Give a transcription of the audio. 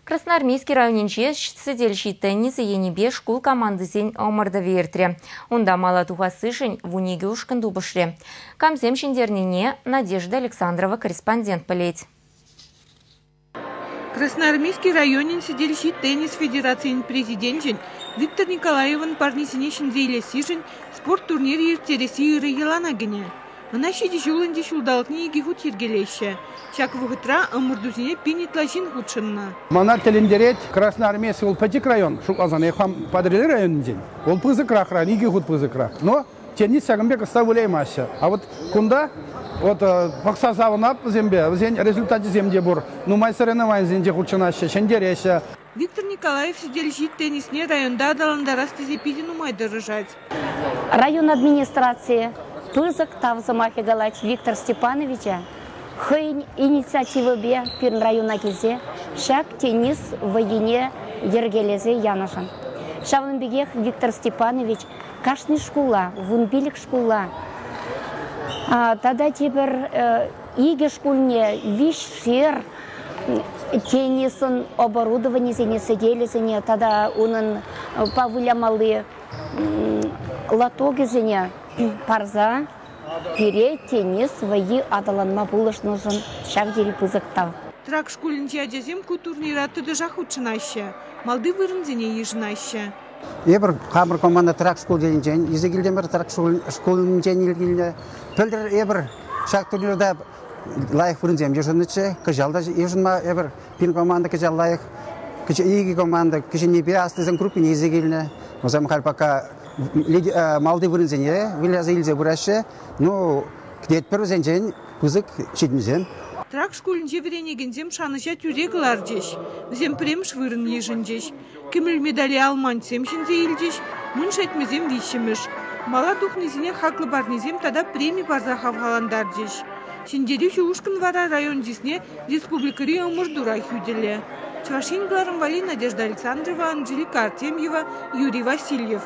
Красноармейски районӗнче сӗтел ҫи теннисӗ енӗпе шкул командисен ӑмӑртӑвӗ иртрӗ. Унта мала тухассишӗн 12 ушкӑн тупӑшрӗ. Камсем ҫӗнтернине Надежда Александрова корреспондент пӗлет. Красноармейски районӗн сӗтел ҫи теннис федерацийӗн президенчӗн Виктор Николаевӑн парнисене ҫӗнсе илессишӗн спорт турнирӗ ирттересси ырӑ йӑлана кӗнӗ. Ӑна ҫичӗ ҫул ӗнтӗ ҫулталӑкне икӗ хут йӗркелеҫҫӗ. Ҫак вӑхӑтра ӑмӑртусене пин ытла ҫын хутшӑннӑ. Мана тӗлӗнтерет, Красноармейски вӑл пӗчӗк район, шутласан, эп хам Патӑрьел районӗнчен. Вӑл пысӑкрах район, икӗ хут пысӑкрах. Но теннис ҫакӑн пек ӑста выляймаҫҫӗ. А вот кунта вот пӑхса савӑнап вӗсемпе, вӗсен результачӗсем те пур. Нумай соревнованисенче хутшӑнаҫҫӗ, ҫӗнтереҫҫӗ. Виктор Николаев сӗтел ҫи теннисне районта аталантарас тесе питӗ нумай тӑрӑшать. Район администрацийӗ пысӑк тав сӑмахӗ калать Виктор Степановича. Хӑйӗн инициативипе пирӗн района килсе ҫак теннис вӑййине йӗркелесе янӑшӑн. Ҫавӑн пекех Виктор Степанович кашни шкула, 15 шкула тата тепӗр икӗ шкулне виҫшер теннисӑн оборудованисене, сӗтелӗсене тата унӑн вылямалли лотокӗсене парса пире теннис вӑййи аталанма пулӑшнӑшӑн ҫав тери пысӑк тав. Трак шкулӗнчи ачасем ку турнира тӑтӑшах хутшӑнаҫҫӗ, малти вырӑнсене йышӑнаҫҫӗ. Эпир хамӑр команда Трак шкулӗнчен илсе килтӗмӗр, Трак шкулӗнчен килнӗ. Пӗлтӗр эпир ҫак турнирта лайӑх вырӑнсем йышӑннӑччӗ. Кӑҫал та йышӑнма эпир пирӗн команда кӑҫал лайӑх. Икӗ команда кӗҫӗннипе аслисен группине илсе килнӗ. Вӗсем халь пока малти вырӑнсене выляса илсе пыраҫҫӗ. Ну, кӗтетпӗр вӗсенчен пысӑк ҫитӗнӳсем. Трак шкулӗнче вӗренекенсем шанӑҫа тӳре кӑларчӗҫ. Вӗсем пӗрремӗш вырӑн йышӑнчӗҫ. Кӗмӗл медале алманчсем ҫӗнсе илчӗҫ, мӑн шетмӗсем виҫҫӗмӗш. Мала тухнисене хаклӑ парнесем тата преми парса хавхалантарчӗҫ. Ҫӗнтерӳҫӗ ушкӑн вара район чысне республикӑри ӑмӑртура хӳтӗлӗ. Чӑваш Ен кӑларӑм валли Надежда Александрова, Анжелика Артемьева, Юрий Васильев.